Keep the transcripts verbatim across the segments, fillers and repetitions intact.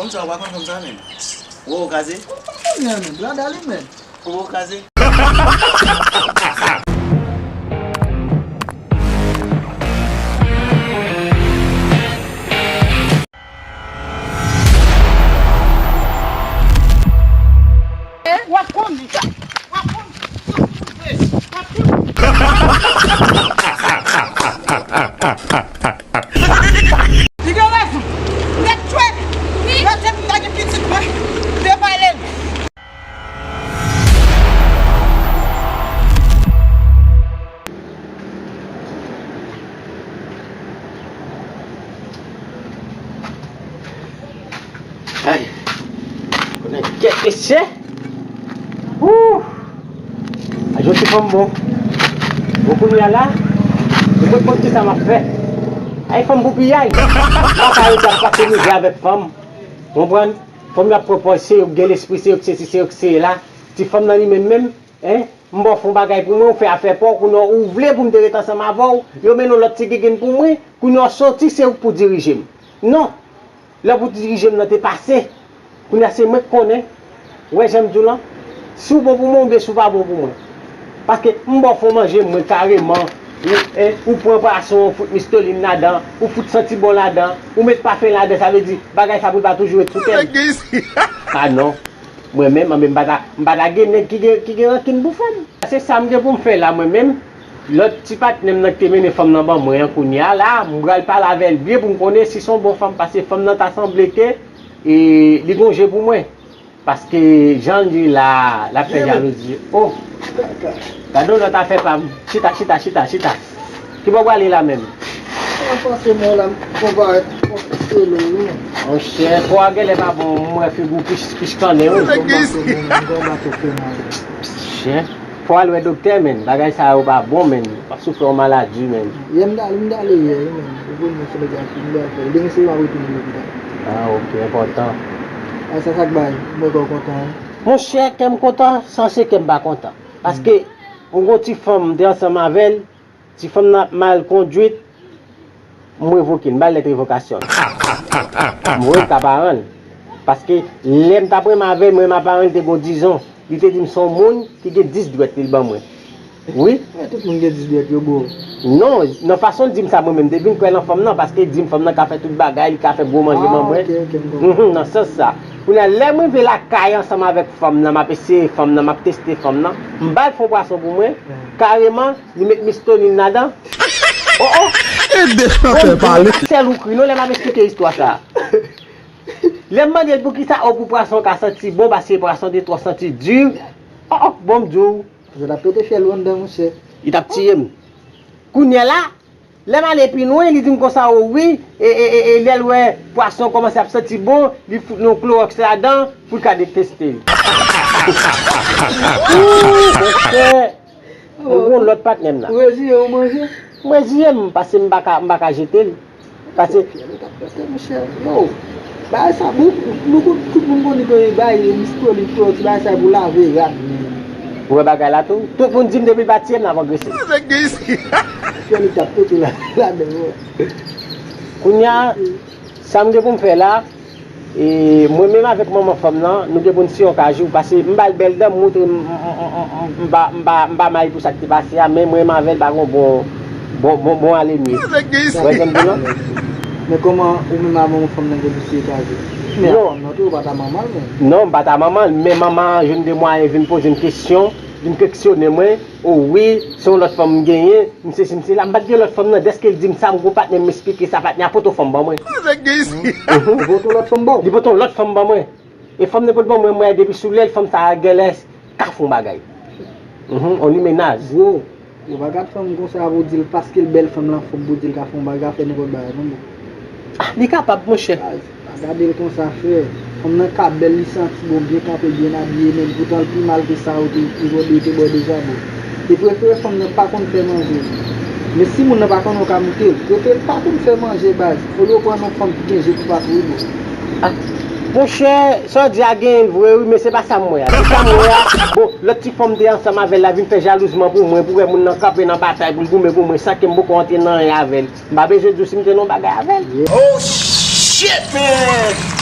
Fanm sa, ou pa konn fanm sa menm? Ou wè ou kraze? Ou pa konn li menm, blada li menm. Ou wè ou kraze? W ap konnen. W ap konnen. W ap konnen. Li gen rezon. Nèg tchwè. Wi. Lè te m ta gen pitit mwen, m te pale l. Ay, konnen kèk mesye. Wouh! Ajo ti fanm bon. Bon, kounye a la, mwen konn kisa m ap fè. Ay, fanm pou piyay. M pa ka rete ap pase mizè avèk fanm. Konprann? Fanm yo ap pran pòz, se yo k gen lespri, se yo k sesi, se yo k sela. Ti fanm nan li menm menm, en, m ba w fè yon bagay pou mwen, ou fè afè pa w, kounye a ou vle pou m te ret ansanm avè w, yo mennen yon lòt ti gigin pou mwen, kounye a w soti, se ou k pou dirije m. Non, lè w pou dirije m nan te pase. Kounye a se mwen k konnen. Ou wè jan m di w lan? Si w bon pou mwen, oubyen si w pa bon pou mwen. Paske m ba w fè w manje mwen kareman. Ou, eh, ou pran pwason, ou fout mistolin ladan, ou fout santi bon ladan, ou met pafen ladan, sa vle di bagay sa pou l pa toujou ret sou tè m. Ah non. Mwen menm, mwen menm, m pa ta, m pa ta gen nèg ki gen, ki gen rankin pou fanm. Se sa m gen pou m fè la, mwen menm. Lòt ti patnè m nan ki te mennen fanm nan ban mwen an kounye a la, m pral pale avè l byen pou m konnen si se yon bon fanm, paske fanm nan ta sanble ke, e, li gon je pou mwen. Paske jan l ye la, l ap fè jalouzi. Oh! Gade yon lòt afè pa m. Chita, chita, chita, chita. Ki bò w prale la menm? Mwen panse mwen la, m konpare, konpare wi. Monchè, kò a genlè pa bon, m wè figi w pich, pich kannen wi. Monchè, fò w al wè doktè, menn. Bagay sa yo pa bon, menn. W ap soufri yon maladi, menn. Yè m t ale, m t ale yè, wi, menn. Ou konn mwen se nèg la, m t al fè. Demen se m ap retounen lopital. Ah, ok, enpòtan. Ah, sa, sa k bay, mwen kò kontan, wi. Monchè, kè m kontan, sanse kè m pa kontan. Paske, m gon ti fanm, m te ansanm avè l, ti fanm nan ap mal kondwit, m revoke l, m ba l lèt revokasyon l. M voye l ka paran l. Paske, lè m t ap renmen avè l, mwen renmen ak paran l, te gon dizon. Li te di m se yon moun ki gen dis dwèt li l ban mwen. Wi. Mwen, tout moun gen dis dwèt yo, bro. Non, nan fason l di m sa, mwen menm, m te vin kwè nan fanm nan, paske l di m fanm nan ka fè tout bagay, li ka fè gwo manje ban mwen. Ah, ok, ok, m konprann. Mhm, nan sans sa. Kounye a, lè m rive lakay ansanm avèk fanm nan, m ap eseye fanm nan, m ap teste fanm nan, m ba l fon pwason pou mwen, kareman, li met mistolin ladan. Oh, oh! Ede chantè pale. Sèl ou kri, non, lè m ap esplike istwa sa. Lè m mande l poukisa, oh, pou pwason ka santi bon, paske pwason te twò santi di. Oh, oh, bon, m di w. Sa t ap pete fyèl ou anndan, monchè. Li t ap tiye m. Kounye a la, lè m ale pi lwen, li di m konsa, o wi, e, e, e, e lè l wè pwason kòmanse ap santi bon, li fout yon klowòks ladan pou l ka deteste l. Ooh, monchè, m gon lòt patnè m la. Ou reziye, ou manje? M reziye m, paske m pa ka, m pa ka jete l. Pase. Fyèl ou t ap pete, monchè. Yo, bagay sa, bon, nou konn, tout moun konn li konn bay mistolin, klowòks, bagay sa pou lave rad, men. Ou wè bagay la tou? Tout moun di m depi l pa tiye m, l ap angrese. Fyèl ou t ap pete la, ladan, wi. Kounye a, sa m gen pou m fè la, e, mwen menm avèk manman fanm nan, nou gen pou n siye yon kajou, pase m ba l bèl dan, m montre m, m, m, m, m pa, m pa, m pa may pou sa k te pase a, men mwen menm avè l pa gon bon, bon, bon, bon alemye. Ou wè sa m di w lan? Men kòman ou menm avè yon fanm nan gen pou siye kajou? Men fanm nan tou, ou pa ta manman l, men. Non, m pa ta manman l, men manman an jwenn de mwayen vin poze m kesyon, vin keksyone mwen, o wi, se yon lòt fanm m genyen, m sesi, m sela, m pa t gen lòt fanm nan, dèske l di m sa, m gon patnè m esplike sa, patnè a pote yon fanm ban mwen. Mhm. Li pote yon lòt fanm ba w? Li pote yon lòt fanm ban mwen. E fanm nan pote ban mwen, mwen depi sou lèl fanm sa a genlè ka fè yon bagay. Mhm, on li mennaj. Bro, ou pa gad fanm konsa pou di l paske l bèl fanm lan fòm pou di l ka fè yon bagay, ka fè nenpòt bagay, non, bro. Ah, li kapab, monchè. Pa gade l konsa, frè. Fanm nan ka bèl, li santi bon, byen kanpe, byen abiye, men poutan l pi mal ke sa ou te, ou te, ou te bò deja, bro. Te prefere fanm nan pa konn fè manje. Men si moun nan pa konnen, ou ka moute l. Prefere l pa konn fè manje, baz. Olye w pran yon fanm ki gen je pou patwouye, bro. Ah, monchè, sa w di a genyen l vre, wi, men se pa sa m wè a. Se sa m wè a, bon, lòt ti fanm m te ansanm avè l la vin fè jalouzman pou mwen, pou wè moun nan kanpe nan batay pou l goumen pou mwen, san ke m poko antre nan anyen avè l. M pa bezwen di w si m te nan yon bagay avè l. Oh, shit, man!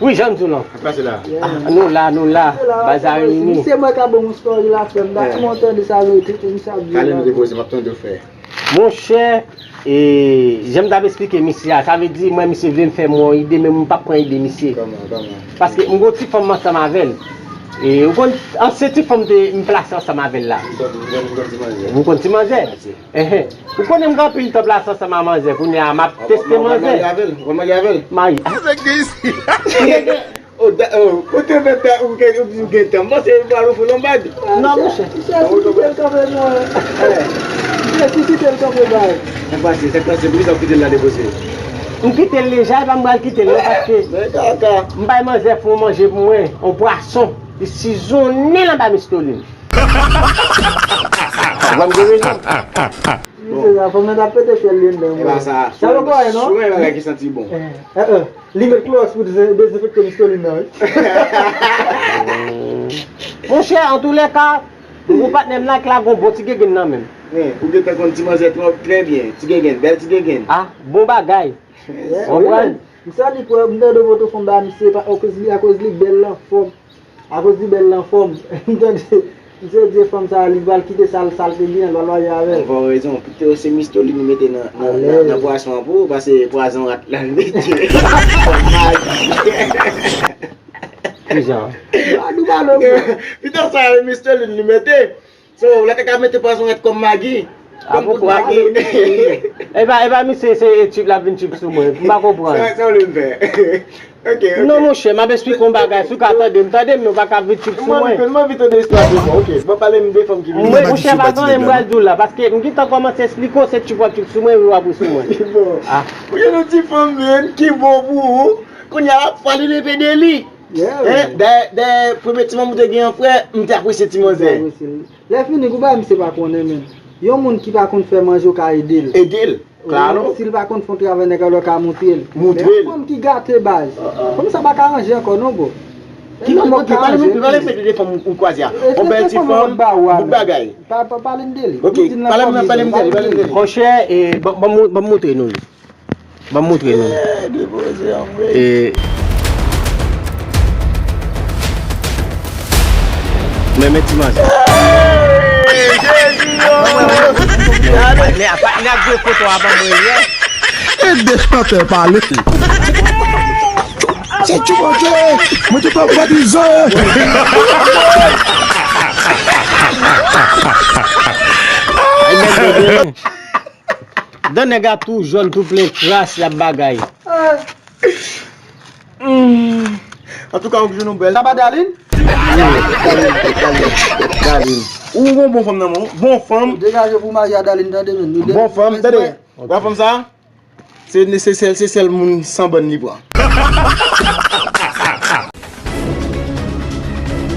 Wi, jan m di w lan. Sa k pase la? Ah, nou la, nou la. Baz a reyini. Misye mwen ka ban m yon story la frè m. Dati mwen tande sa yo tout, misye ap di. Kale nou depoze, m ap tande w frè. Monchè, e, jan m t ap esplike misye a, sa vle di mwen misye vle m fè m yon ide, men m p ap pran ide misye. Kòman, kòman? Paske m gon ti fanm m ansanm avè l. E, ou konn, ansyen ti fanm te, m plase ansanm avè l la. M konn, m konn, m konn ti manzè. M konn ti manzè. Enhen. Ou konnen m gen anpil tan plase ansanm a manzè, kounye a m ap teste manzè. Ou pral marye avè l? Ou pral marye avè l? Mayi. Oh, da, oh, kote w mèt da, ou gen, ou di w gen tan. M panse yo pral ofri w yon bag. Non, monchè. Misye si kite l kanpe non. Misye si kite l kanpe bay. Sa k pase, sa k pase, poukisa w kite l la depoze? M kite l deja, e pa m pral kite l non, paske m bay manzè fè yon manje pou mwen, yon pwason. Li sizonnen anba Mistolin. Ou wè m gen rezon. Misye sa, fò mwen ta pete fyèl li anndan mwen. E pa sa. Sa yo pare non? Chwen bagay ki santi bon. Eh, eh, eh. Li met klowòks pou deze-, dezenfekte Mistolin nan, wi. Monchè, antoulèka, m gon patnè m la k lage yon bon ti gengenn nan men m. Wi, ou gentan konn ti manzè twò, trè byen. Ti gengenn, bèl ti gengenn. Ah, bon bagay. Ou konprann? M sa li pran, m tande poto fon ba misye, akoz li, akoz li bèl anfòm. Akoz li bèl anfòm. M tande. Misye di fanm sa li pral kite sa l, sa l te gen an, l pral marye avè l. Ou gen rezon, pito se Mistolin li mete nan, nan, nan, nan pwason an pou ou, pase pwazon rat la l mete. Kijan? Badou balo. Pito sa Mistolin li mete. So, la te ka mete pwazon rat kòm magi. Kòm poud magi. E pa, e pa misye se tchip l ap vin tchip sou mwen. M pa konprann. Sa, sa w vle m fè? Ok, ok. Non, monchè, m ap esplike w yon bagay. Si w ka tande m, tande m, men w pa ka vin tchip sou mwen. M anvi, m anvi tande istwa yo. Ok, bon, pale m de fanm ki vin. Mwen, monchè, pa gen anyen m pral di w la, paske m gentan kòmanse esplike w, se tchip w ap tchip sou mwen, wi w ap ri sou mwen. Bon. Ah. Ou gen yon ti fanm, menn, ki bon pou ou. Kounye a, fwa li rete de li. Yeah. Hein? Dayè, dayè, premye ti manman ou te gen an frè, m te apresye ti manzè. Lè fini, kou bay misye pa konnen menm. Yon moun ki pa konn fè manje, ou ka ede l. Ede l. Klaro. Si l pa konn fè yon travay nèg alò ka montre l. Montre l. Men yon fanm ki gate baz. Fanm sa pa ka ranje ankò non bro. Ki fanm, ok, pale m enpe, pale m enpe de fanm ou kwaze a. Yon bèl ti fanm, bout bagay. Pa, pa pale m de li. Ok, pale m, pale m de li, pale m de li. Monchè, ban m montre nou li. Ban m montre nou. Eh, depoze anmwey. Eh. Men, men ti manzè. Hey, Jezi, yo! Gade. Patnè ap jwe foto a ban mwen yè. Ede chantè pale. Se ti Bondye, mwen te pran batize. Ay, men, men, men. Dan nèg la tou jòn, tou plen kras, l ap bagay. Antouka, ou jwenn yon bèl. Sa pa Darline? Darline. Ou gon bon fanm nan men w. Bon fanm. Degaje pou w marye a Darline, tande menn. Bon fanm, tande. Ou wè fanm sa? Se, se sèl, se sèl moun san bòn li pran.